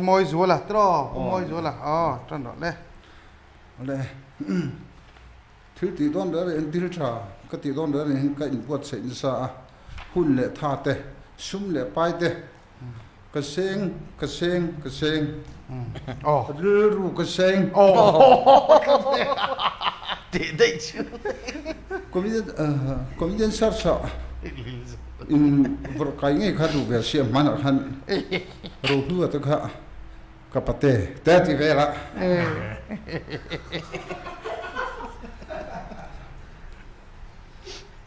Mawi Zuala tiraw? Pu Mawi Zuala aw tan rawh le. Awle thil tih dawn reng reng thil tha ka tih dawn reng reng ka inbuatsaih nasa a, hun leh tha te, sum leh pai te ka seng ka seng ka seng rilru ka seng. Tih daih chu. Comedian search ah in vawrh kai ngei kha duh ve sia hmanah khan Rohlua te kha ka pate te ti vel a.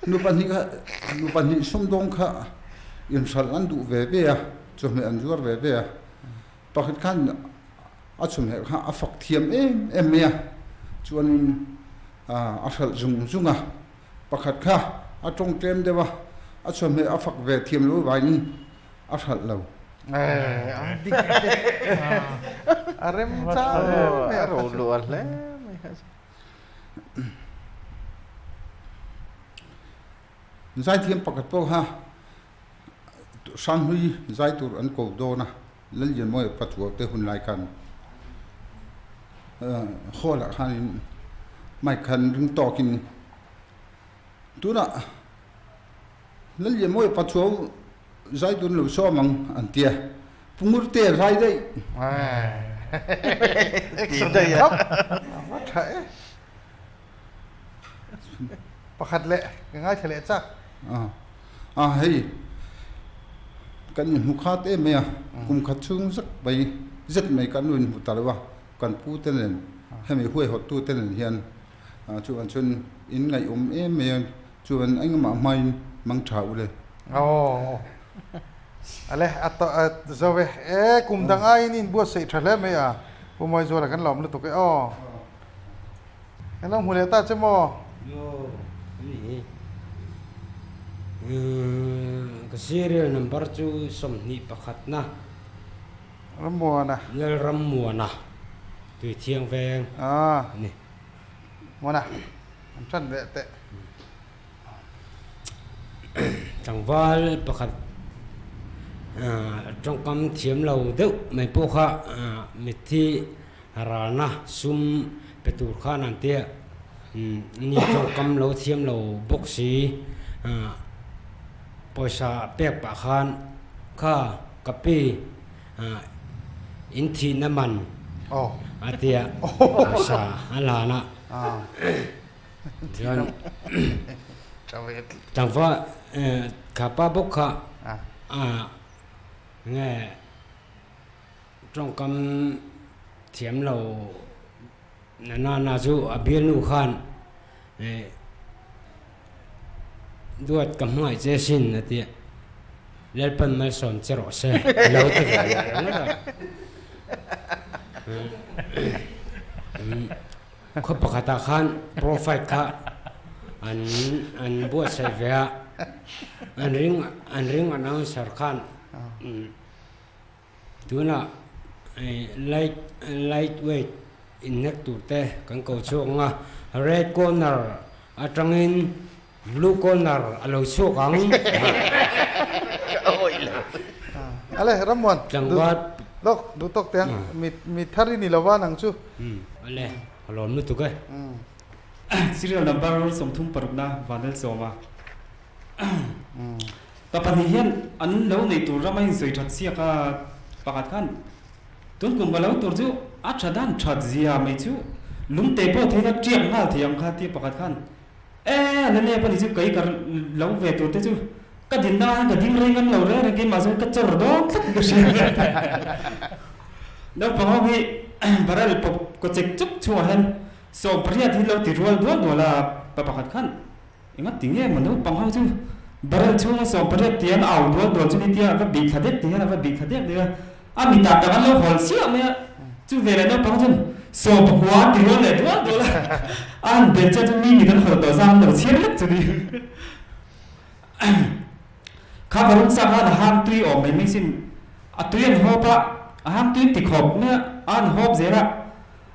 Nu pahnih kha nu pahnih sumdawng kha inhralh an duh ve ve a, chawhmeh an zuar ve ve a. Pakhat khan a chawhmeh kha a fak thiam em em mai a, chuanin a hralh zung zung a. Pakhat kha a tawng tlem deuh a, a chawhmeh a fak ve thiam lo vangin a hralh lo. A rem chang mai a ro luah hle mai kha. Zaithiam pakhat pawh kha Hranghlui zai tur an ko dawn a, Lallianmawia Pachuau te hun lai khan hall ah khanin mic khan ring tawkin tunah Lallianmawia Pachuau zai tur an lo sawm ang an ti a, Pu Ngurte zai daih. Action daih a. A tha e. Pakhat leh ka ngaithla leh chak. A hei kan inhmu khat em mai a, kum khat chhung zet mai zet mai kan lo inhmu ta lo a, kan pu te nen hemi huaihawt tu te nen hian chuan chuan in ngaihawm em mai a, chuan engmah hmain mang tha u le. Aw ale a zo e, e kum dang aiin in buatsaih tha hle mai a, Pu Mawizuala kan lawm lutuk e aw. Kan lo hmu leh ta che maw? Aw, ani hi. Ka serial number chu 21 na. Rammuana. Lalrammuana, Tuithiang veng a ni. Muana, an tan leh teh. Tlangval pakhat tawngkam thiam lo deuh mai pawh kha mitthi Ralna sum pe tur khan an tia ni tawngkam lo thiam lo bawk si pawisa pek pah khan kha ka pi in thihna man a tia pawisa a hlan a chuan tlangval kha pa bawk kha nge. Tawngkam thiam lo na na na chu a bialnu khan duat ka hmangaih che sin a ti a, Lalpan malsawm che rawh se a lo ti ve leh ringawt a. Khaw pakhatah khan profile kha an an buatsaih ve a, an ring an ring announcer khan. Tunah light light weight inhnek tur te kan ko chhuak ang a, red corner atangin blue corner a lo chhuak ang. Ale Rammuan lawk duh tawk teh ang mi thar i ni lo va nang chu. Ale ka lawm lutuk e. Serial number 36 na Vanlalsawma. Pa pahnih hian an lo nei tur rama insawi that siak a, pakhat khan tun kum ka lo tur chu a tha dan that zia mai chu lungte pawh theih a tiak nghal thei ang kha tia pakhat khan e a la nep a ni chu kei ka lo ve tur te chu ka dinna ah hian ka ding rei ngam lo reng reng keimah chuan ka chawr dawn tlat ka hria naupang ho hi barrel pawp kaw chek chuk chungah hian 80 hi lo ti rual dual dual a pa pakhat khan Enga ti nge maw naupang ho chu barrel chhunga 80 tih an au dual dual chu ni tia a va bih thla dek ti hian a va bih thla dek dek a, a mitah tak an lo hawl chiah mai a, chu veleh naupang chuan 90 an ti rual leh dual dual a, a han belh chiah chu mi mit an hawl tawh zang an lo chhiar lek chu ni. Kha varung chak khan a hang tui awm mai mai sin, a tui an hawp a, a hang tui ti khawp mai a, a han hawp zel a,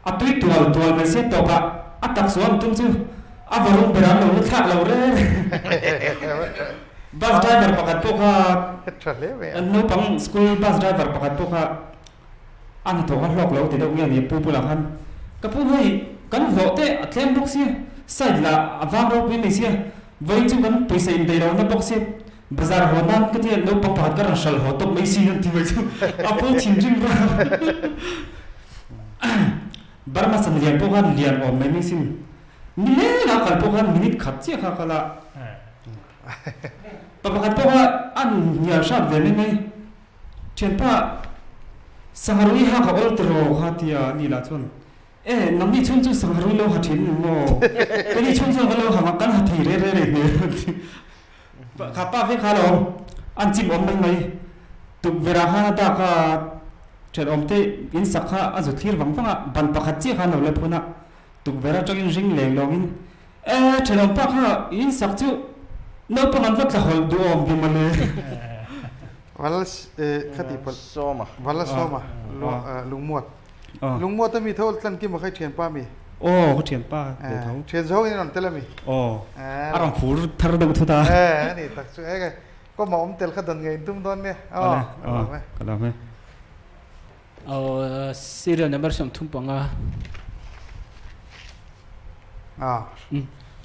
A tui tual tual mai sia tawp a, a taksa an tum chu a varung ber an lo la thlak lo reng. Bus driver pakhat pawh kha naupang school bus driver pakhat pawh kha A hnathawh kha hlawk lo ti deuh nge ni pu bulah khan ka pu hei kan hlawh te a tlem bawk sia side lah a vang ropui mai sia vawiin chu kan pawisa in daih lohna bawk sia bazar haw nan ka tia naupang pakhat ka rawn hralh haw tawp mai si an ti mai chu a pu thinrim kha Burma san lian pawh khan lian awm mai mai sin ni leng a kal pawh khan minute khat chiah kha a kal a pa pakhat pawh kha a hnial hrat ve mai mai. Thianpa, Sangharui ha ka awl tiraw kha tia ni lah chuan, E, nangni chhung chu Sangharui lo ha thin ni maw? Keini chhung chuan ka lo ha kan ha thei re re rei hmel an ti. Kha pa ve kha lo an chim awm mai mai. Tukverh ah khan a dak a, thenawm te in sak kha a zu thlir vang vang a, ban pakhat chiah khan lo la phun a, tukverh atangin ring leng lawngin, E, thenawm pa kha in sak chu naupang an va tla hawlh duhawm ve mawle. Vala kha tih palh. Sawma. Vala sawma lungmuat. Lungmuat a mi tho tlan kim a kha i thianpa mi? Aw ka thianpa ve tho. Thian zawng in rawn tel a mi? Aw a rawn phur thar deuh thut a. E ani tak chu enge kawm a awm tel kha dan ngei in tum dawn nia. Aw ka lawm e. Ka lawm e. Aw serial number 35. A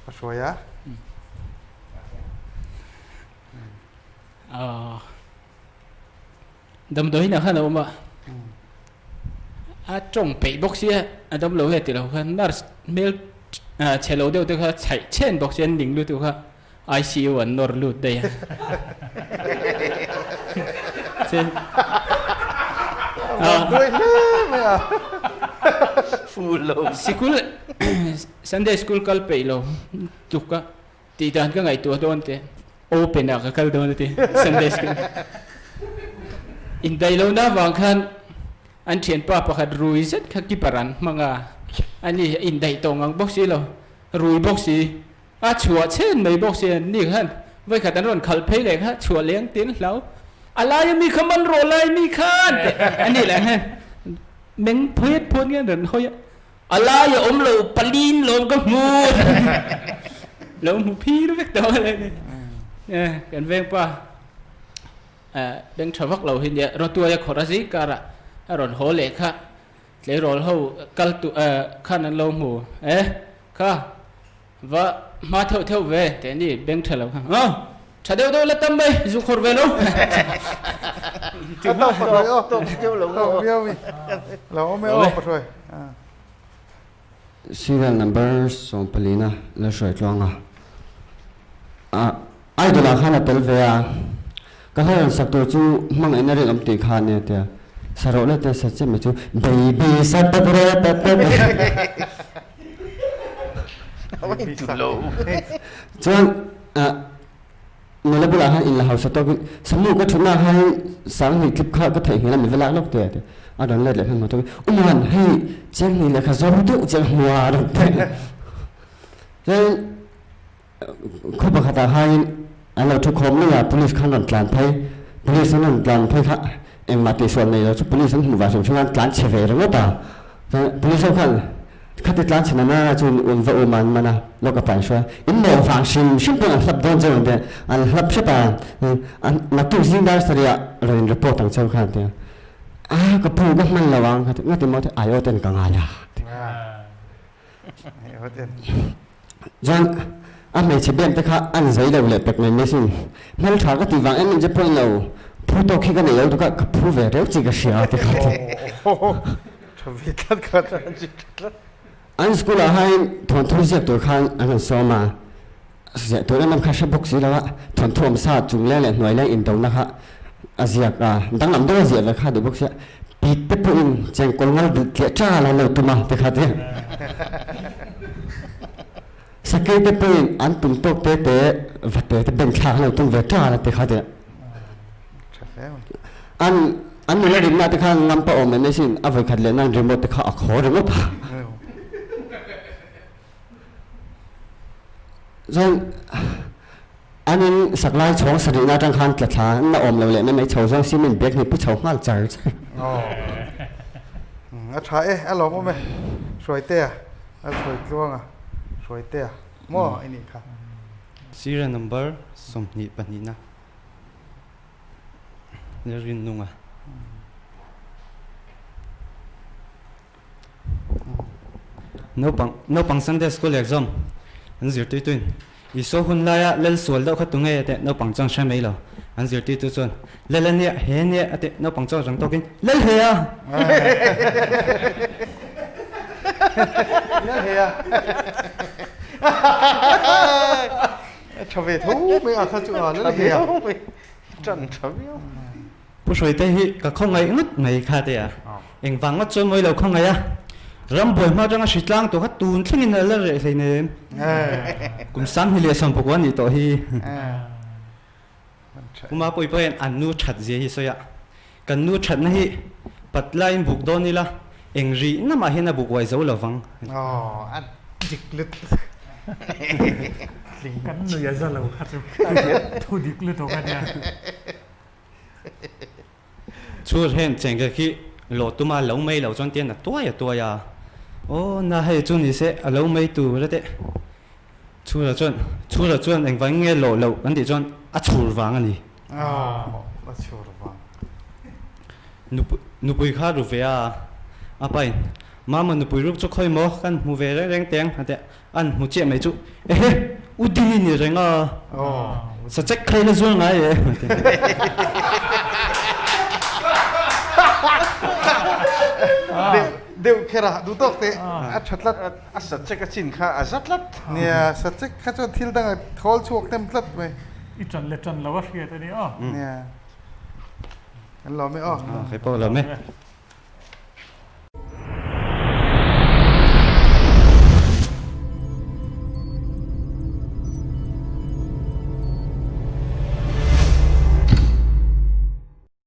a hruai a. Damdawiin ah khan a awm a, a tawng peih bawk sia a damlo nge tilo khan nurse hmel chhe lo deuh te kha chhaih chhen bawk sia an ning lutuk a ICU an nawr lut daih a. Sikul Sunday school kal peih lo tluk a. Tih dan ka ngaihtuah dawn teh open ah ka kal dawn a ti Sunday school. Indaih lohna avang khan an thianpa pakhat rui zet kha keeper an hmang a, ani indaih tawh ngang bawk si lo, rui bawk si, a chhuah chhen mai bawk si ani khan vawikhat an rawn khalh phei leh kha chhuah leng tin hlau a laia mi kha man rawh lai mi khan teh ani leh hian meng phawt phawt nge an rawn hawi a. A lai a awm lo palin lawm ka hmu lo hmu phir vek tawh a ni kan veng pa beng tha vak lo hi nia rawtuai a khawrh a zing karah a rawn haw leh kha tleirawl ho kal tu khan an lo hmu e kha va hma theuh theuh ve teh ni beng tha lo kha aw tha deuh deuh la tam mai zu khawrh ve lo Serial number sawmpalina la hruai tluang a Idol ah khan a tel ve a ka hla rawn sak tur chu hmangaihna rinawm tih kha ania tia sa rawh le tia sa chiah mai chu baby sa ta ta ta ta chuan nula bulah khan inla hausa tawkin samu ka thutna ah khan sanghnih tlip kha ka theihnghilh a mi va lak lawk teh a ti a rawn let leh hmanhmawh tawkin Umuan hei chianghnih lehkha zawm deuh chiah ka hmu a a rawn ti chuan Khaw pakhatah khanin an lo thu khawm mai a, police khan rawn tlan phei, police an rawn tlan phei kha engmah tihsual nei lo chu police an hmuh vang hrim hrim a an tlan chhe ve ringawt a, chuan police ho khan khati tlan chhe nana na chu in va um a an man a, lawk a pan hruai, in maw vang hrim hrim pawn an hlap dawn cheu ang te, an hlap hrep a, an naktuk zing dar sarih ah rawn in report ang cheu khan an ti a, ah ka pu ka hman lo ang ka ti, ngati maw te aiawh ten ka ngai a. Chuan a hmeichhe biak te kha an zai lo leh pek mai mai sin. Hmeltha ka tih vang em em che pawhin lo phu tawk hi ka nei lo tuk a, ka phu ve reuh chi ka hria ti kha ti. An school ah khan thawnthu ziak tur khan an rawn sawm a, ziah tur em em kha hre bawk si lo a, thawnthu awm sa chung leng leh hnuai leng indona kha a ziak a, danglam deuh a ziah ve kha duh bawk sia, pit te pawhin chengkawl ngal bilh tliah ṭal an lo tum a ti kha ti. Sakei te pawhin an tum tawk te te va te te ben thlak an lo tum ve ṭal a ti kha ti. An an nula rimna te kha ngam pawh awm em asin, a vawikhat leh nan remote te kha a khaw ringawt a. Chuan an in sak lai chhawng sarihna atang khan tla thla an la awm lo leh mai mai chho zawng cement bag hnih pu chho nghal char char. A tha e, a lawm awm e. Hruaitea, a hruai tluanga, Hruaitea maw i nih kha. Sir number 22 na Lalrinnunga. Naupang naupang Sunday School exam an zirtirtuin Isua hun laia lal sual deuh kha tunge a teh naupang chuan hre mai lo. An zirtirtu chuan Lal a nia, he a nia a teh naupang chuan rang tawkin Lal he a! Lal he a! Tha ve tho mai a kha chu a lal he a! Tan tha viau. Pu Hruaite hi ka khawngaih ngawt mai kha te a, engvang ngawt chuan mawi lo khawngaih a, rambuai hma atanga hri tlang tawh kha tun thlengin a la reh hleinem. Kum 28 a nih tawh hi. Puma pawi pawhin an nu that zia hi sawi a, kan nu thatna hi pat laiin buk dawn ila eng rih namah hian a buk uai zo lo vang. Aw, a dik lutuk. Kan nui a za lo kha chu thu dik lutuk a nia. Chhur hian chengkel khi lawh tuma lo mai lo chuan tian a tuai a tuai a, aw na hei chu ni se a lo mai tur a teh. Chhura chuan Chhura chuan engvang nge lawh loh kan tih chuan a chhur vang a ni. Aw a chhur vang. Nupui nupui kha ru ve a, a pain Mama nupui ruk chu khawi maw kan hmu ve reng reng teng a teh. An hmu chiah mai chu, Ehe, u Dini ni reng a, sa chek khai la zual ngai e. Deuh deuh kher a, duh tawk teh a tha tlat. A sa chek a chin kha a za tlat. Nia, sa chek kha chuan thil dang a thawl chhuak hnem tlat mai. I tan leh tan lo a hriat a ni aw. Nia, kan lawm e aw. Kei pawh lawm e.